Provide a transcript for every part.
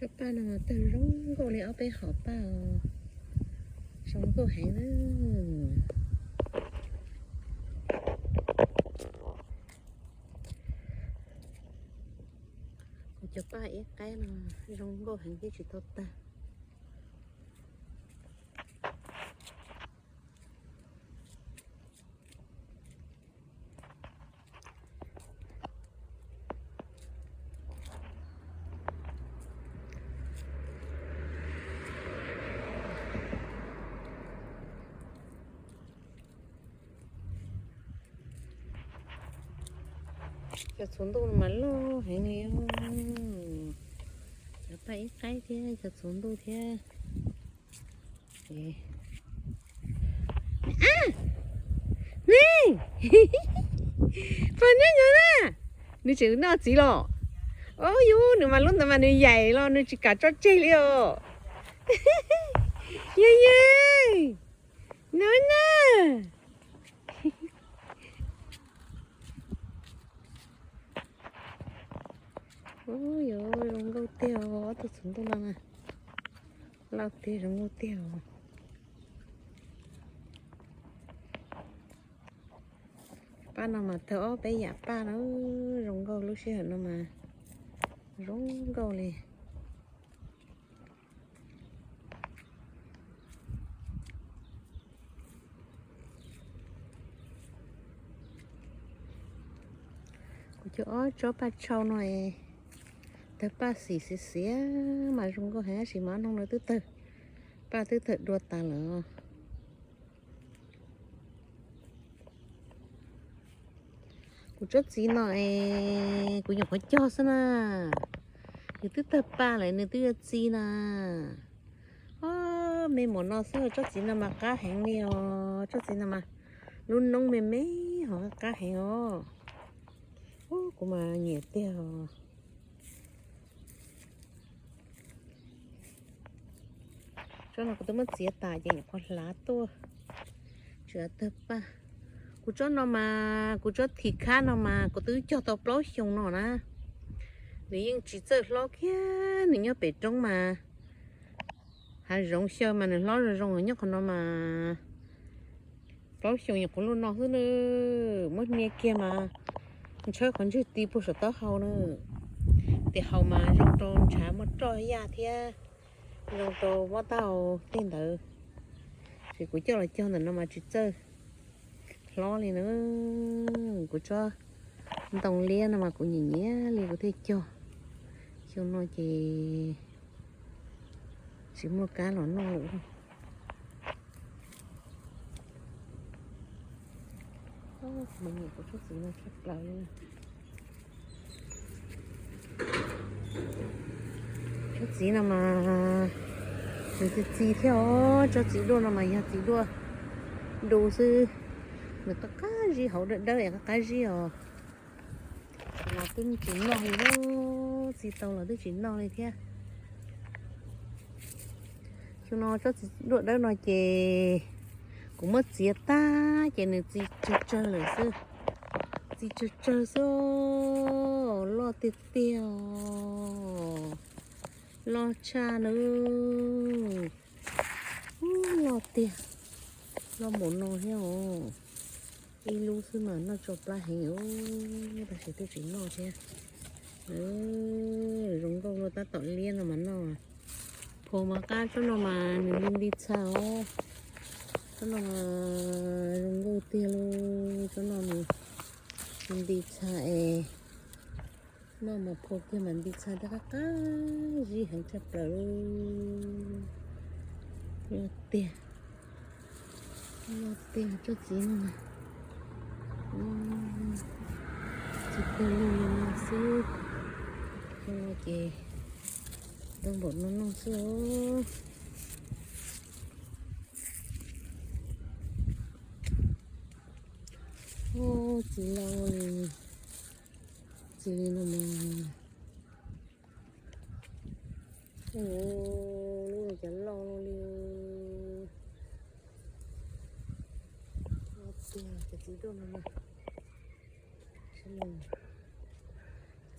Cov paj no mas tawg zoo nkauj li ob peb hom paj os. Zoo nkauj heev na. Kuv cov paj ib qaib no zoo nkauj heev thiab tsis tau tawg. Cov txhuv ntuj no mas loj heev li. Cov paj ib qaib thiab cov txhuv ntuj thiab. Ne, pog nyob nyob na, nws tseem noj txiv los. Au yus, nws mas lub ntawd mas nws yaim los nws tsis kam tso tseg li os. Yog yog, no na. Ub, yuav zoo nkauj tiag os, ob tug txhuv ntuj no na. Loj tiag zoo nkauj tiag os. Paj no mas tawg ob peb yam paj na, zoo nkauj lub sij hawm no mas zoo nkauj li. Kuv cov ob tsob paj tshau no es tawg paj xim xiav xiav mas zoo nkauj heev tab sis mas hnub no twb tawg, paj twb tawg dua tas lawm. Kuv tsob txiv no es kuv nyuam qhuav cog xwb na, nws twb tawg paj lawm nws twb yuav txi na. Ob, me muam no xwb tsob txiv no mas qab heev li os, tsob txiv no mas lub noob me me hos qab heev os. Ub, kuv mas nyiam tiag os. Tsob no kuv twb muab txiav tas ces nyuam qhuav hlav tuaj, tsis tawg paj. Kuv tsob no mas, kuv tsob thim khab no mas kuv twb cog tau plaub xyoo no na. Nws yeej tsis txawj hlob kiag, nws nyob pem roob mas hav zoov xyaw mas nws hlob zoo zoo, nyob qhov no mas plaub xyoo nyuam qhuav luaj no xwb na. Muab hnia kiag mas ntshawb qhov ntswg ti puag saum taub hau na. Tes haus mas zoo rau ntshav muaj roj yaj thiab zoo rau mob taub hau tej ntawd. Ces kuv coj los cog ntawm no mas tsis txawj hlob li na. Kuv tsob ntoo liab no mas kuv nyiam nyiam li kuv thiaj cog. Xyoo no ces tsis muaj kab los noj lawm. Kuv nyiam kuv tsob txiv no tshaj plaws li. Tsob txiv no mas nws txi txi thiab os, tsob txiv duaj no mas yog txiv duaj du xwb, nws qab qab zib, hauv dawb dawb es qab qab zib os. Los twb tsis noj li, txi tau los twb tsis noj li thiab. Xyoo no tsob txiv duaj dawb no ces kuv muab txiav tag ces nws txi tsawg tsawg lawm xwb. Txi tsawg tsawg xwb, loj tiag tiag os. Loj tshaj na. Ub, loj tiag, loj npaum no thiab os. Ib lub xwb mas noj tsau plab heev os, tab sis twb tsis noj thiab. Zoo nkauj luaj, tab tom liab no mas noj. Phua mas qab, tsob no mas nws nti nti txha os. Tsob no mas zoo nkauj tiag lauj, tsob no nws nti txha es noj mas phua kiag mas nti txha thiab, qab qab zib heev tshaj plaws. Loj tiag, loj tiag tsob txiv no. Txiv tawg lug li no xwb, no ces tau npaum no no xwb os. Ub, txiv loj li, txiv li no mas. Ub, lub no cas loj li. Loj tiag, cov txiv duaj no mas.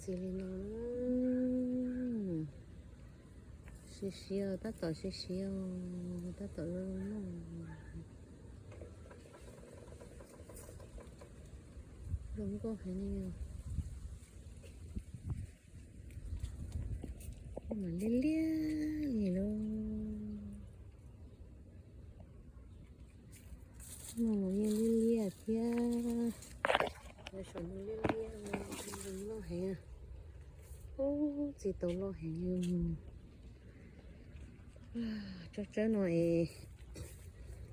Txiv li no. Siav siav, tab tom siav siav, tab tom zoo noj. Zoo nkauj heev li. Mas liab liab li lauj. No los yeej liab liab thiab. Saum no liab liab, zoo nkauj heev. Ub, txiv taus loj heev li. Tsob tsawb no es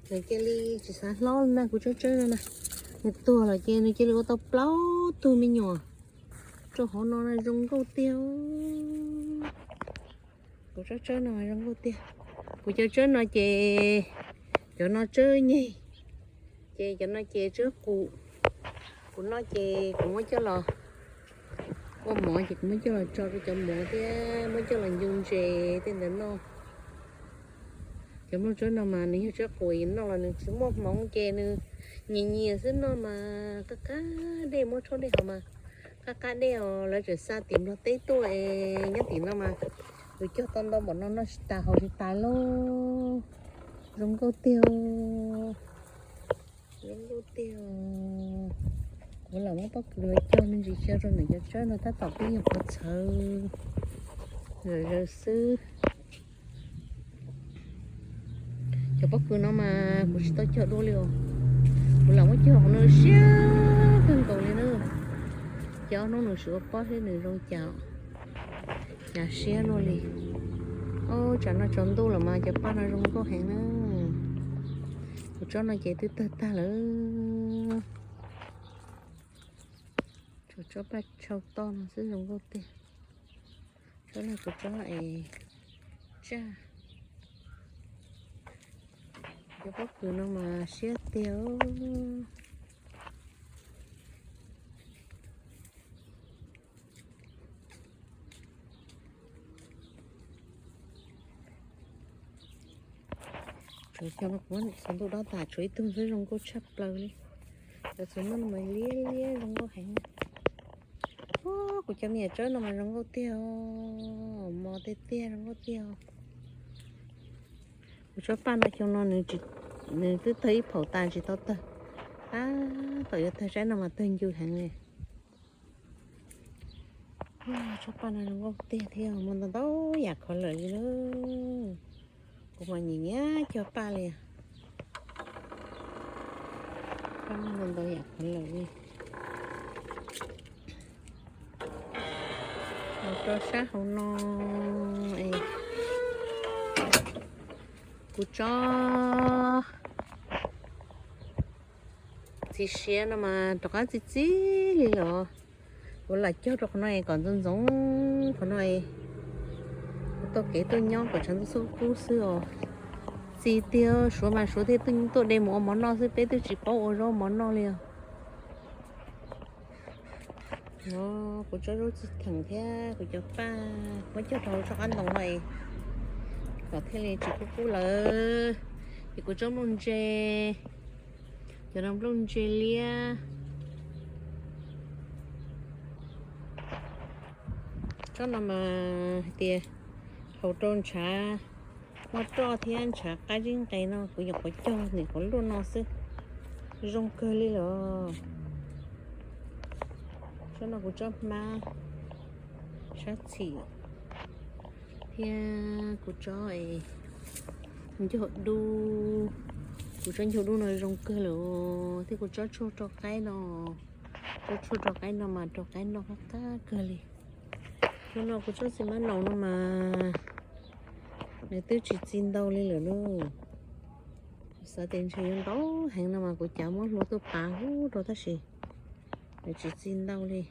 nws cia li tsis xav hlob li na, kuv tsob tsawb no na. Nws tuag lawm ces nws cia li ua tau plaub tug me nyuam rau hauv no na, zoo nkauj tiag. Kuv tsob tsawb no zoo nkauj tiag. Kuv cov tsawb no ces cov no tsawb nyeg, ces cov no ces tsawb qus. Kuv no ces kuv muab coj los ua mov ces kuv muab coj los tso rau cov mov thiab muab coj los ncu ntses tej ntawd noj. Cov nplooj tsawb no mas nws yog tsawb qus, noj los nws tsis muaj hmoov ces nws nyias nyias xwb, noj mas qab qab dej, muab tshuab dej haus mas qab qab dej os. Lawv tseem xa tim Nplog teb tuaj es nyob tim no mas kuv cog tau ntau npaum no noj tsis tas haus tsis tas lauj. Zoo nkauj tiag, zoo nkauj tiag. Kuv lam muab pob kws los cog me ntsis xyaw rau ntawm cov tsawb no tab tom pib nyuag qhuav txhawv zawm zaws xwb. Cov pob kws no mas kuv tsis tau cog dua li os. Kuv lam muab cog qhov no siab kawg nkaus li na. Ces ob hnub nws sim ua pob seb nws zoo cas, cas siab luaj li. Ob, tsam no tsaus ntuj lawm mas cov paj no zoo nkauj heev na. Kuv tsob no ces twb tawg tag lawm. Tshuav tsob paj tshau toj no xwb zoo nkauj tiag. Tsob no kuv tsob es tsaj. Cov pob kws no mas siab tiag. Tshuav cov no kuv txhua ntuj dob tas tshuav ib tug xwb zoo nkauj tshaj plaws li. Cov txhua ntuj no mas liab liab zoo nkauj heev. Kuv cov me nyuam tsawb no mas zoo nkauj tiag, mos tiag tiag zoo nkauj tiag. Kuv tsob paj no xyoo no nws twb tawg ib phaum tas tsis tau tawg. Tab tom yuav tawg, tsaib no mas tawg ncw heev li. Tsob paj no zoo nkauj tiag thiab, muaj ntau ntau yam color li na. Kuv mas nyiam nyiam cog paj li. Paj no ntau ntau yam color li. Los rau sab hauv no es kuv tsob txiv siav no mas rov qab txi txiv li los. Kuv lam cog rau qhov no es kom ntxoov ntxoov qhov no es kuv taug kev tuaj nyob kom tshav ntuj xub kub xwb os. Txi tiag, suav mas suav thiaj tuaj de mus ua mov noj xwb, peb twb tsis paub ua zaub mov noj li os. Kuv tsob zaub txi theem thiab kuv cov paj muab cog rau hauv tsob qab ntoo no es kom thiaj li tsis kub kub lawm. Ces kuv tsob nplooj ntse, cov no nplooj ntse liab. Tsob no mas hais tias haus rau ntshav muaj roj thiab ntshav qab zib nqes no, kuv nyuam qhuav cog nim qhuav luaj no xwb, zoo kawg li los. Tsob no kuv tsob hmab sab txhim thiab kuv tsob ncauj dub, kuv tsob ncauj dub no zoo kawg lawm thiab kuv tsob tshuaj rau qaib no, tsob tshuaj rau qaib no mas rau qaib noj qab qab kawg li. Tsob no kuv tsob xi mab naus no mas nws twb tsis txi ntau li lawm lauj. Kuv xav tias ntshe yuav ntau heev no mas kuv cav muab hlua tuaj pav huv rau tab sis nws tsis txi ntau li.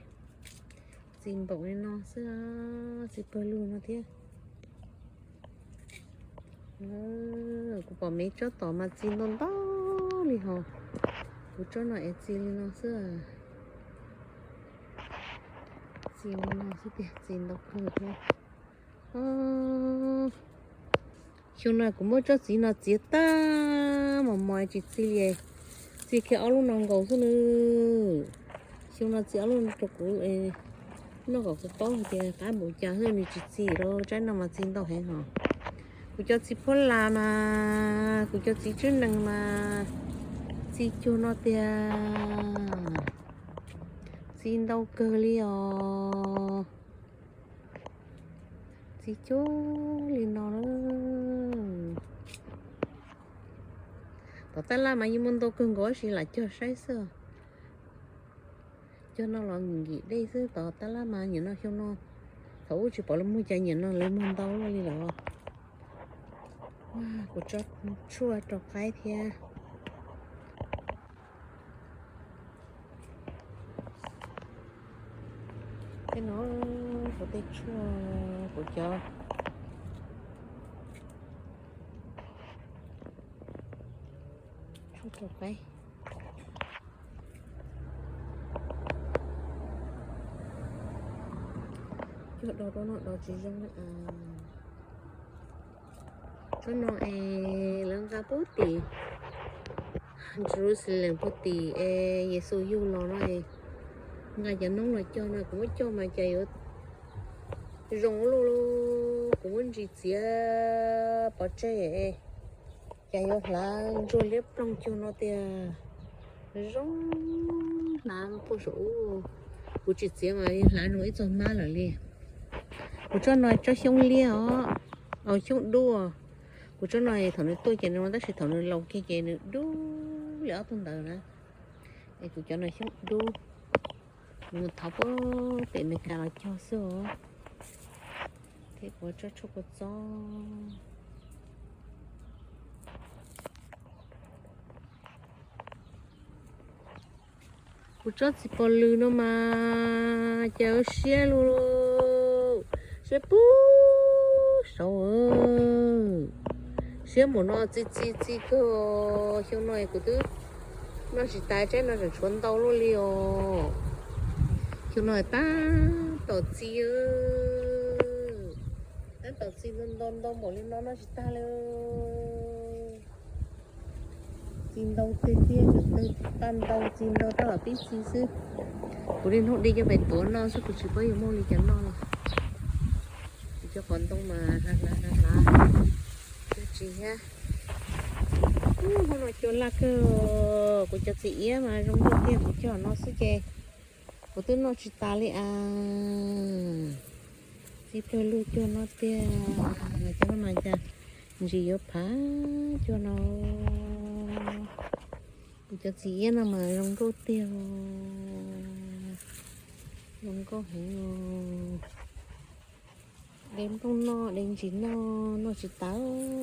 Txi npaum li no xwb, txi pawg lug no thiab. Kuv pom me tsob tom mas txi ntau ntau li hos, kuv tsob no es txi li no xwb. Txi li no xwb tiag, txi ntau kawg thiab. Xyoo no kuv muab tsob txiv no txiav tag mos mos tsis txi li, txi kiag ob lub no nkaus xwb nawb. Xyoo no txi ob lub rau kuv noj kom kuv paub hais tias qab npaum cas xwb, nws tsis txi rau tsaib no mas txi ntau heev hos. Kuv cov txiv phuab las mas, kuv cov txiv tswb nees mas, txi cuag no tiag, txi ntau kawg li os. Txi cuag li no na. Tom tab laj mas yeej muaj ntau kawg nkaus tab sis lam cog saib xwb. Cog no los nkim dej xwb, tom tab laj mas nim no xyoo no, thaum ub tsis pom lawv muag cas nim no lawv muag ntau luaj li lawm. Kuv tso tshuaj rau qaib thiab. Tej no kuv tej tshuaj, kuv cov tshuaj rau qaib. Cog do rau no do tsis zoo. Tsob no es lawv nqa puag tim Jerusalem puag tim es Yexus yug los no es, nqa cov noob los cog no, kuv muab cog mas cas yuav zoo luj, kuv muab ntsis txiav pov tseg, cas yuav hlav ntsuag liab ploog cuag no tiag. Zoo, hlav puag saum ub, kuv tsis txiav mas hlav zoo ib txog mab lawm li. Kuv tsob no tsob xyoob liab os, au xyoob dub. Kuv tsob no thaum nws tuaj ces nws tab sis thaum nws laus kiag ces nws dub li ob tug ntawd na. Es kuv cov no xyoob dub, nws mus thov puag pem Amelikas los cog xwb os. Thiab kuv tsob tshuaj kua txob. Kuv tsob txiv pos lws no mas cas siab lug, siab puag saud. Siab npaum no txi txi txi kawg. Xyoo no kuv twb noj tsis tas, tsaib no tseem tshuav ntau luaj li os. Xyoo no tab tom txi, tab tom txi ntau ntau ntau npaum li no noj tsis tag li. Txi ntau tiag tiag, txi ntau, txi ntau tab tom pib txi xwb. Kuv niaj hnub de coj pem tuav noj xwb, kuv tsis paub yuav muaj li cas noj li. Kuv cov qos ntoo mas hlav hlav hlav hlav tsis thiab. Hnub no cua laj kawg, kuv cov txiv iab mas zoo nkauj tiag, kuv cog no xwb ces kuv twb noj tsis tas li as. Txi pawg lug cuag no tiag, cov no mas cas ntsis yuav phav cuag no. Kuv cov txiv iab no mas zoo nkauj tiag, zoo nkauj heev. De nplooj noj, de ntsis noj, noj tsis tas,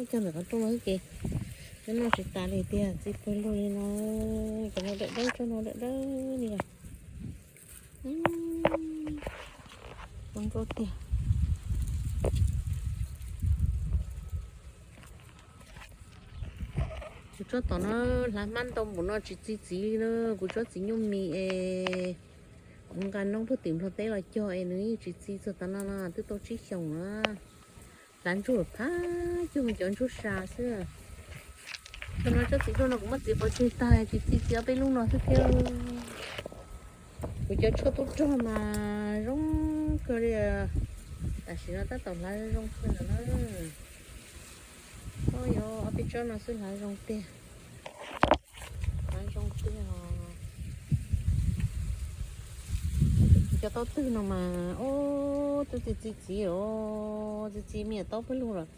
cog ntawm qhov rooj no xwb ces noj tsis tas li tiag, txi pawg lug li no. Cov no dawb dawb, tsob no dawb dawb li os. Zoo nkauj tiag. Kuv tsob tom no hlav hmab ntau npaum no tsis txi txiv li na. Kuv tsob txiv nyuj mis es kuv nqa noob puag tim Nplog teb los cog es nws yeej tsis txi txog tav no no, twb tau tsib xyoos na. Hlav ntsuag phab cuag cov ntsuag sa xwb. Thaum no tsob txiv duaj no kuv muab txiav pov tseg tag, tsis txi, txiav peb lub no xwb thiab. Kuv cov tshuaj tub rog mas zoo kawg li, tam sim no tab tom hlav zoo kawg ntawm no. Yuav ob peb tsob no xwb hlav zoo tiag. Hlav zoo tiag os. Cov taub twg no mas, ub, twb txi txi txiv os, txi txi me nyuam taub pawg lug lawm.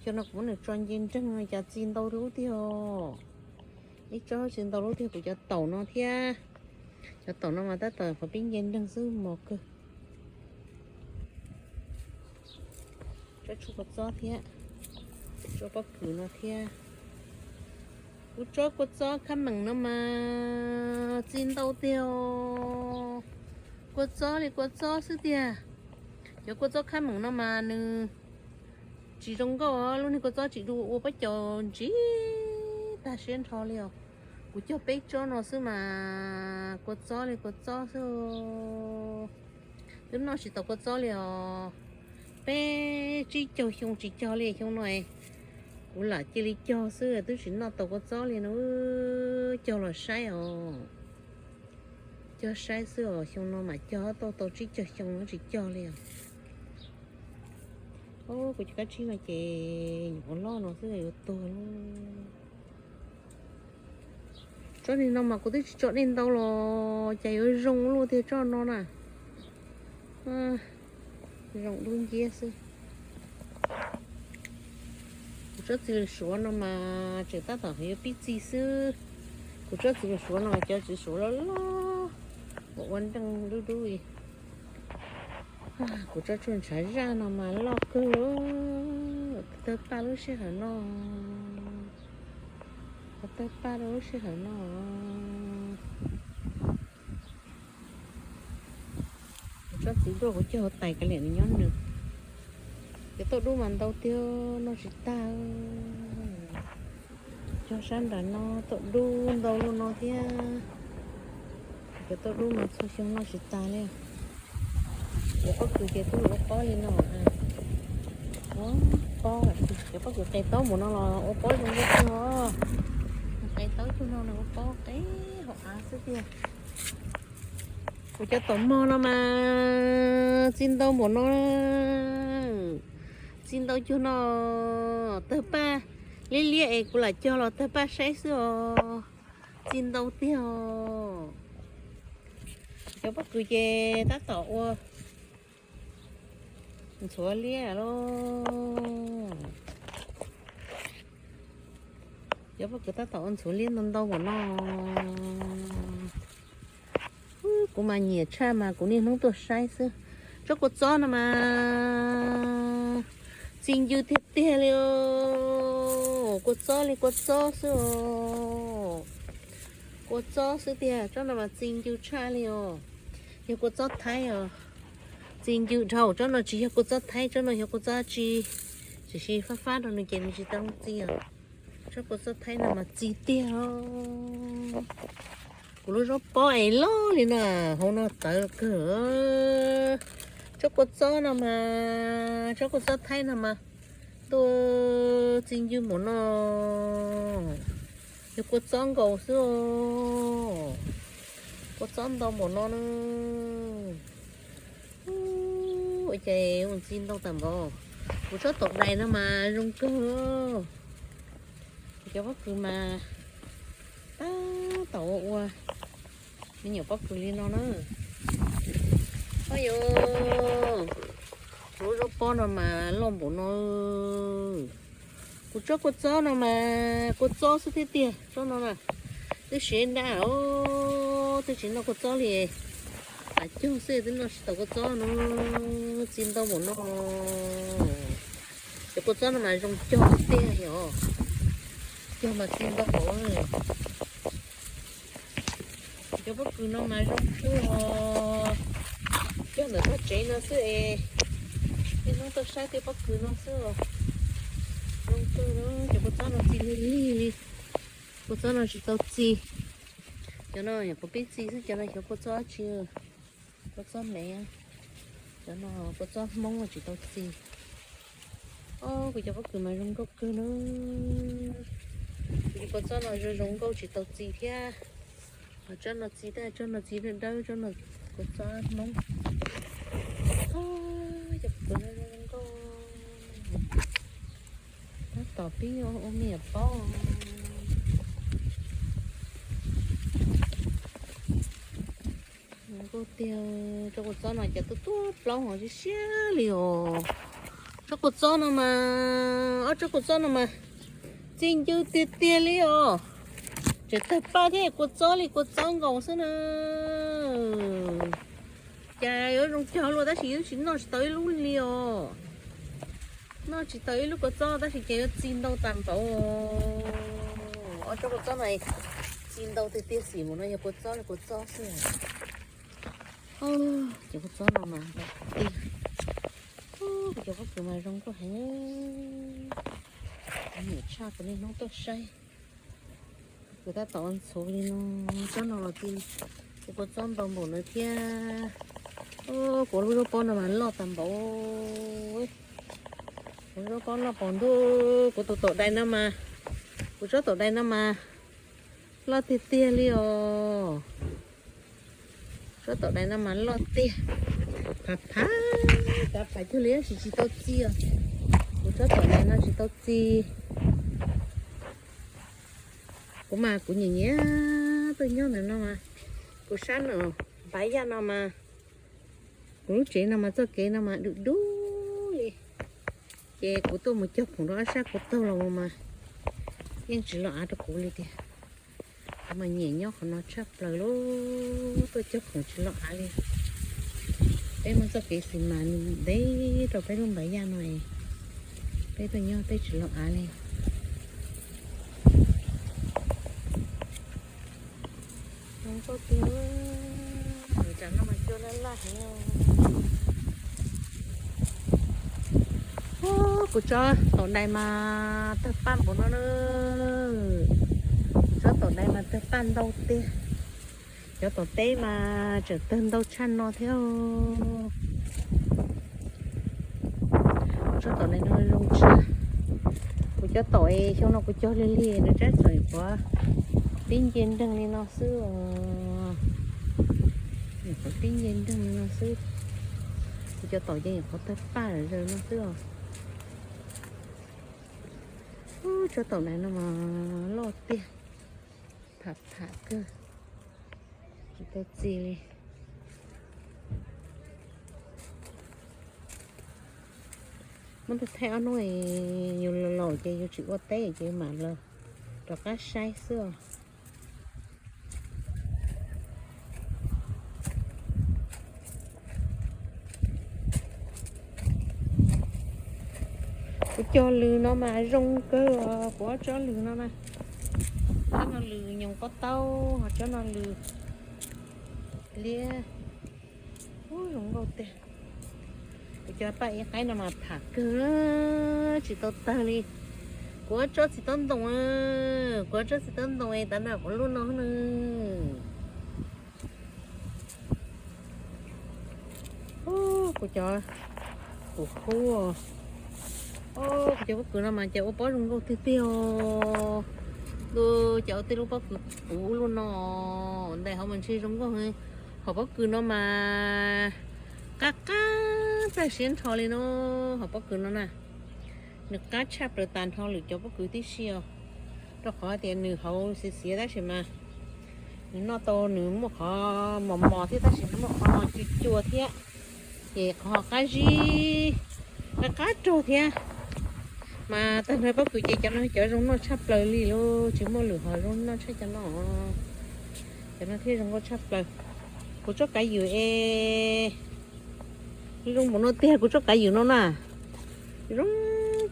Xyoo no kuv muab nws tso nce nreeg no cas txi ntau lub tiag os. Ib tsob txi ntau lub tiag, kuv cov taum no thiab. Cov taum no mas tab tom qhov pib nce nreeg xwb mos kawg. Tsob tshuaj kua txob thiab, tsob pob kws no thiab. Kuv tsob kua txob khab meem no mas txi ntau tiag os. Kua txob li kua txob xwb tiag. Cov kua txob khab meem no mas nws tsis zoo nkauj, lub niag kua txob tsis dub, ua pob caus ntsis tag siab nrho li os. Kuv cog peb tsob no xwb mas kua txob li kua txob xwb. Twb noj tsis tau kua txob li os. Peb tsib caug xyoo tsis cog li, xyoo no kuv lam cia li cog xwb, twb tsis noj tau kua txob li no. Cog los saib os. Cog saib xwb os, xyoo no mas cog tau tau tsib caug xyoo no tsis cog li os. Kuv cov kab tsib no ces nyuam qhuav loj no xwb yuav tuag lauj. Tsob niag no mas kuv twb tsis tso dej ntau los cas yuav zoo luaj tiag tsob no na. Zoo dub nciab xwb. Kuv tsob txiv lws suav no mas tseem tab tom yuav pib txi xwb. Kuv tsob txiv lws suav no cov txiv suav loj loj, ua ua nreej dub dub li. Kuv tsob tshuaj ntshav zaj no mas loj kawg, tawg paj lub sij hawm no, tawg paj lub sij hawm no. Kuv tsob txiv duaj kuv cog hauv tais kav liam nws nyob nws. Cov tauj dub mas ntau tiag noj tsis tag. Cog sab nram no tauj dub ntau luaj no thiab. Cov tauj dub mas txhua xyoo noj tsis tag li. Cov pob kws ces twb ua pob li no. Ua pob, cov pob kws qe taub npaum no los ua pob zoo nkauj kawg os. Qe taub cuag no nws ua pob qe hauv av xwb tiag. Kuv cov taum mog no mas txi ntau npaum no, txi ntau cuag no, tawg paj liab liab es kuv lam cog los tawg paj saib xwb os. Txi ntau tiag os. Cov pob kws ces tab tom ua ntxhuav liab lauj. Cov pob kws tab tom ua ntxhuav liab ntau ntau npaum no. Kuv mas nyiam tshaj mas kuv niaj hnub tuaj saib xwb. Tsob kua txob no mas txi ncw tiag tiag li os. Kua txob li kua txob xwb os. Kua txob xwb tiag, tsob no mas txi ncw tshaj li os. Yog kua txob Thaib os. Txi ncw dhau, tsob no tsis yog kua txob Thaib, tsob no yog kua txob tsi, tiam sis fab fab rau nws ces nws tsis tau txi os. Tsob kua txob Thaib no mas txi tiag os. Kuv lub zaub pob es loj li no, hauv no tawv kawg. Tsob kua txob no mas, tsob kua txob Thaib no mas tuaj txi ncw npaum no. Yog kua txob nkaus xwb os. Kua txob ntau npaum no na. Ua cas mus txi ntau tag npaum. Kuv tsob taum dais no mas zoo kawg. Kuv cov pob kws mas tab tom ua ua me nyuam pob kws li no na. Ho yog, kuv lub zaub pob no mas loj npaum no. Kuv tsob kua txob no mas kua txob xwb thiab tiag, tsob no na. Twb siav nrab os, twb tsis noj kua txob li. Av cog xwb twb noj tsis tau kua txob no, txi ntau npaum no. Cov kua txob no mas zoo cog tiag yog, cog mas txi ntau npaum. Cov pob kws no mas zoo kawg os. Cog ntawm txoj tsev no xwb es, niaj hnub tuaj saib tej pob kws no xwb os. Zoo kawg, cov kua txob no txi lig lig li. Kua txob no tsis tau txi. Cov no yog kuv pib txi xwb, cov no xyov kua txob tsi. Kua txob me, cov no kua txob Hmoob tsis tau txi. Kuv cov pob kws mas zoo nkauj kawg na. Kuv cov kua txob no zoo zoo nkauj tsis tau txi thiab. Tsob no txi, tsob no txi dawb dawb, tsob no kua txob Hmoob. Cov kua txob no zoo nkauj. Tab tom pib ua me nyuam pob. Nkauj tiag, tsob kua txob no cas tuaj tuaj plaub hov siab siab li os. Tsob kua txob no mas, ob tsob kua txob no mas txi ncw tiag tiag li os. Tseem tawg paj thiab, kua txob li kua txob nkaus xwb na. Cas yuav zoo cog luaj tab sis yuav tsis noj tsis tau ib lub li os. Noj tsis tau ib lub kua txob tab sis ces yuav txi ntau tag npaum. Ob tsob kua txob no txi ntau tiag tiag, xim mus no yog kua txob li kua txob xwb. Ces kua txob no mas tiag. Kuv cov pob kws mas zoo nkauj heev. Kuv niam tshaj kuv niaj hnub tuaj saib. Kuv tab tom ntxhuav li no, tsob no los txi, kuv kua txob ntau npaum no thiab. Kuv lub zaub pob no mas loj tag npaum. Kuv lub zaub pob loj npaum ntuj, kuv tus taum dais no mas, kuv tsob taum dais no mas loj tiag tiag li os. Tsob taum dais no mas loj tiag. Phav phav, phav phav cuag li tab sis tsis tau txi os. Tsob tom ntawm no tsis tau txi. Kuv mas kuv nyiam nyiam tuaj nyob ntawm no mas, kuv sab nram Npav Yaj no mas, kuv lub tsev no mas txoj kev no mas dub dub li. Ces kuv tuaj mus cog khoom rau ob sab kuv taug los mas yeej tsis los av rau kuv li tiag. Kuv mas nyiam nyob qhov no tshaj plaws li, tuaj cog khoom tsis los av li. Peb muaj txoj kev xis mas ntev rau peb lub Npav Yaj no, peb tuaj nyob peb tsis los av li. Zoo nkauj tiag, tam no mas cua laj laj heev. Kuv tsob taum dais mas tawg paj npaum no na. Kuv tsob taum dais mas tawg paj ntau tiag. Cov tom teb mas tseem tawg ntau tshaj no thiab. Tsob taum dais no zoo tshaj. Kuv cov taum xyoo no kuv cog lig lig nws tsab txawm nyuam qhuav pib nce nreeg li no xwb os. Nyuam qhuav pib nce nreeg li no xwb. Kuv cov taum ces nyuam qhuav tawg paj lawm zaws no xwb os. Tsob taum dais no mas loj tiag, tham tham kawg, tsis tau txi li. Muab thaij ob hnub yus laus laus ces yus tsis ua teb ces mam los rov qab saib xwb os. Kuv cog lws no mas zoo kawg os, kuv ob tsob lws no na. Tsob no lws nyoos pob taub, ho tsob no lws liab. Ub, zoo nkauj tiag. Kuv cog paj ib qaib no mas tham kawg, tsis tau tawg li. Kuv ob tsob txiv taub ntoos, kuv ob tsob txiv taub ntoos es tav nram quav luaj no na. Kuv cov pum hub, kuv cov pob kws no mas ces ua pob zoo nkauj tiag tiag os. Kuv cov ua tej lub pob kws puv luaj no, ntais hauv mas ntshe zoo nkauj. Hauv pob kws no mas qab qab tag siab nrho li no. Hauv pob kws no na, nws qab tshaj plaws tas nrho lwm cov pob kws tib si os, rau qhov tias nws hauv xiav xiav tab sis mas nws noj tau, nws muaj qhov mos mos thiab tab sis nws muaj qhov cua cua thiab, ces qhov qab zib, qab qab rog thiab. Mas tag nrho pob kws ces cov no cov zoo noj tshaj plaws li lauj, tsis muaj lwm hom zoo noj tshaj cov no. Cov no thiaj zoo nkauj tshaj plaws. Kuv tsob kav ywm es zoo npaum no tiag, kuv tsob kav ywm no na, zoo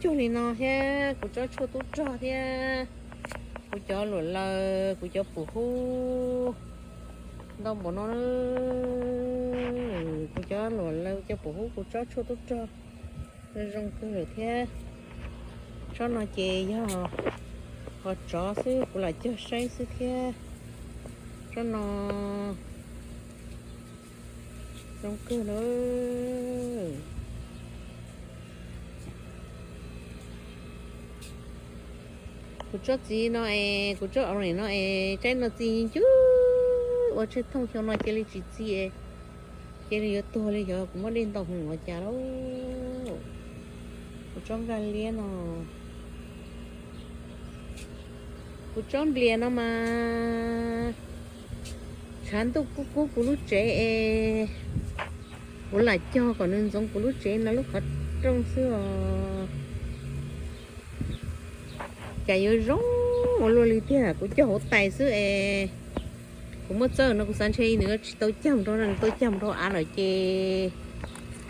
cuag li no thiab, kuv tsob tshuaj tub rog thiab, kuv cov luam laws, kuv cov pum hub ntau npaum no, kuv cov luam laws, cov pum hub, kuv tsob tshuaj tub rog zoo kawg lawm thiab. Tsob no ces yog qhov tsov xwb, kuv lam cog saib xwb thiab. Tsob no zoo kawg lawm. Kuv tsob txiv no es, kuv tsob orange no es, tsaib no txi ncuj ua tsheej thooj, xyoo no cia li tsis txi, cia li yuav tuag li, xyov kuv muab dej ntaus hwv ua cas lauj. Kuv tsob nkaj liab no, kuv tsob nplias no mas tshav ntuj kub kub kuv lub tsev es kuv lam cog kom nws ntxoov kuv lub tsev no lub qhov rooj xwb os. Cas yuav zoo ua luaj li tiag, kuv cog hauv tais xwb es kuv muab txawb no kuv xav ntshe nws tsis tau cog rau, nws tau cog rau av lawm ces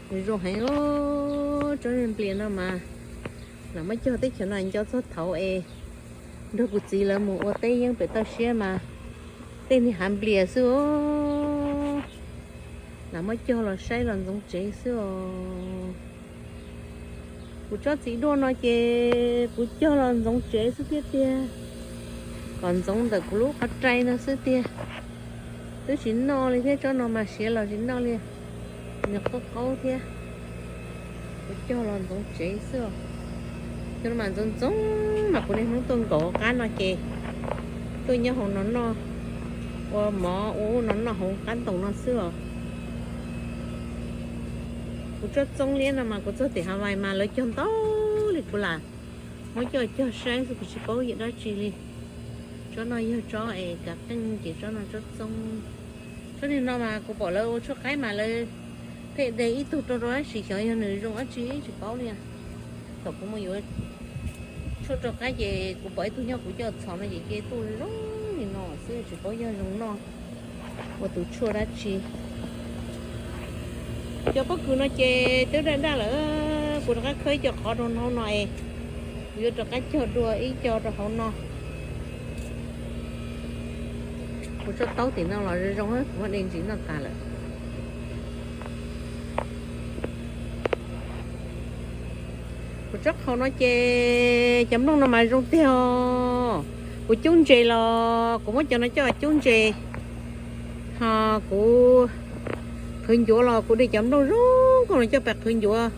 nws zoo heev os. Tsob nplias no mas lam muab cog teb chaws no nco txog thaum es nrog kuv txiv lawv mus ua teb yeeb pem toj siab mas tej niag hav nplias xwb os. Lam muab cog los saib los ntxoov tsev xwb os. Kuv tsob txiv duaj no ces kuv cog los ntxoov tsev xwb thiab tiag, kom ntxoov ntawm kuv lub qhov rai no xwb tiag. Twb tsis noj li thiab, tsob no mas siav los tsis noj li, nws qaub qaub thiab. Kuv cog los ntxoov tsev xwb os. Cov no mas ntxoov ntxoov mas kuv niaj hnub tuaj nkaum qab no ces tuaj nyob hauv no noj, ua mov ua ub no noj hauv qab ntoos no xwb os. Kuv tsob txoob liab no mas kuv txog tim Hawaii mas lawv cog ntau li, Kuv lam muab coj cog saib xwb kuv tsis paub yog dab tsi li. Tsob no yog tsob es kav qeej ces tsob no tsob txoob. Tsob niag no mas kuv pom lawv ua tshuaj qaib mas lawv pheej de ib tug rau rau dab tsi xyov yog nws zoo dab tsi tsis paub li. Thaum kuv mus yuav tshuaj rau qaib ces kuv pom ib tug nyob kuv coj txhom no ces cia tuaj zoo li no xwb tsis paub yog zoo noj ua tus tshuaj dab tsi. Cov pob kws no ces twb daj daj lawm, kuv rov qab khawb ib co qhov rau hauv no es kuv yuav rov qab cog dua ib co rau hauv no. Kuv tsob taub tim no los zoo zoo, kuv muab de ntsis noj tas lawm. Kuv tsob qhaus no ces cov nplooj no mas zoo tiag os. Kuv cub ntses los kuv muab cov no coj cub ntses, ho kuv qhwv ncuav los kuv de cov nplooj zoo nkauj no coj pais qhwv ncuav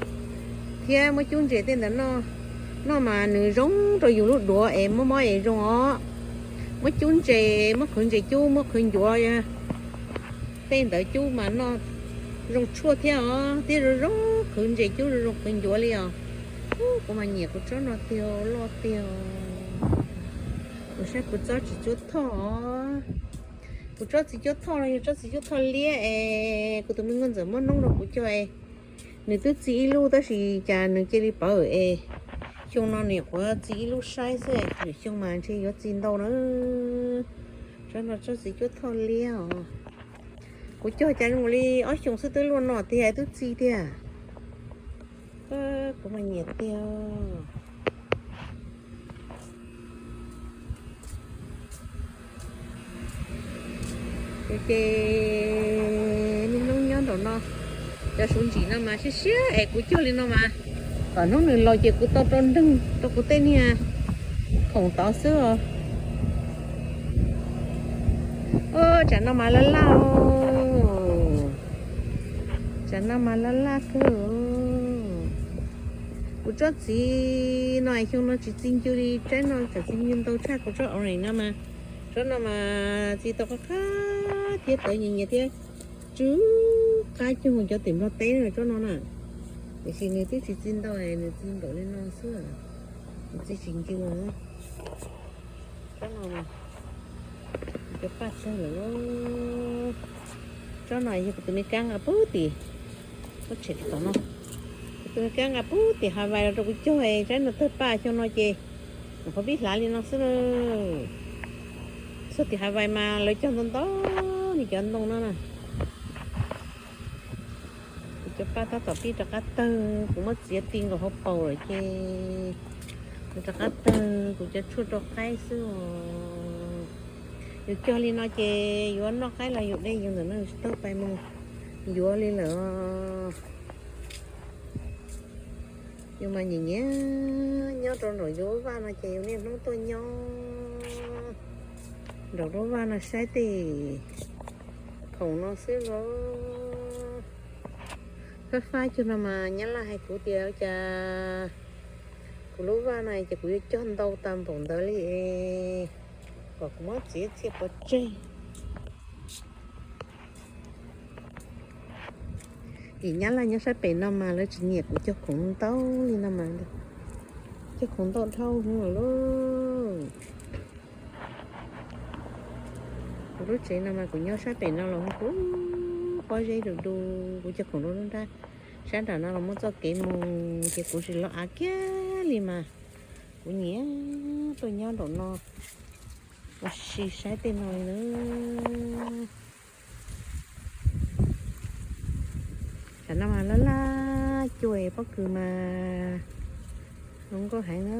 thiab muab cub ntses tej ntawd noj. Noj mas nws zoo rau yus lub duav es mob mob es zoo os. Muab cub ntses, muab qhwv ntses cub, muab qhwv ncuav tej ntawd cub mas noj zoo tshuaj thiab os, thiab zoo zoo qhwv ntses cub zoo zoo qhwv ncuav li os. Kuv mas nyiam kuv tsob no tiag, loj tiag. Kuv saib kuv tsob txiv cuab thoj os. Kuv tsob txiv cuab thoj no yog tsob txiv cuab thoj liab es kuv tus me nkauj ntxawm muab noob rau kuv cog es nws twb txi ib lub tab sis cas nws cia li pawv es xyoo no nim qhuav txi ib lub saib xwb, lwm xyoo mas ntshe yuav txi ntau na. Tsob no tsob txiv cuab thoj liab os. Kuv cog cas zoo li ob xyoos xwb twb luaj no tiag twb txi tiag. Kuv mas nyiam tiag. Ces niaj hnub nyob nraum no, cov suv ntsim no mas siab siab es kuv cog li no mas kom hnub nws laus ces kuv tau rau nreeg rau kuv tej niag khoom tod xwb os. Tsam no mas laj laj, tsam no mas laj laj kawg. Kuv tsob txiv no xyoo no tsis txi ncw li tsaib no, tsam txi ncw ntau tshaj kuv tsob orange no mas. Tsob no mas txi tau qab qab thiab tawv nyias nyias thiab, tsw qab cuag cov tim Nplog teb tsob no na. Tiam sis nws twb tsis txi ntau, nws txi npaum li no xwb, nws txi tsis ncw. Tsob no, cov paj tawg lawm. Tsob no yog kuv tus me kab nqa pub tim, kuv tshem tom no, kuv tus me kab nqa pub tim Hawaii los rau kuv cog, tsaib no tawg paj xyoo no ces nyuam qhuav pib hlav li no xwb lawm. Txog tim Hawaii mas lawv cog ntau ntau li cov ntoo no na. Kuv cov paj tab tom pib rov qab tawg, kuv muab txiav ti nkaus hauv paus lawm ces nws rov qab tawg kuv cov tshuaj rau qaib xwb os. Yus cog li no ces yuav noj qaib los yus de yus ntawm no tsis tau pais mus yuav li lawm. Yus mas nyiam nyiam nyob rau nraum yus lub vaj no ces yus niaj hnub tuaj nyob nraum lub vaj no saib tej khoom no xwb los. Fab fab cuag no mas nyab laj hais kuv tias ua cas kuv lub vaj no ces kuv yuav cog ntau tag npaum ntawd li, kom kuv muab txiav txhia pov tseg. Vim nyab laj nyob sab pem no mas lawv tsis nyiam kuv cog khoom ntau li no mas, cog khoom ntau dhau heev lawm lauj. Kuv lub tsev no mas kuv nyob sab pem no los kuv pob zeb du du, kuv cog khoom rau lub nrab, sab nram no los muaj txoj kev mus ces kuv tsis los av kiag li mas, kuv nyiam tuaj nyob nraum no ua si saib tej no li na. Tam no mas laj laj cuag pob kws mas zoo nkauj heev na.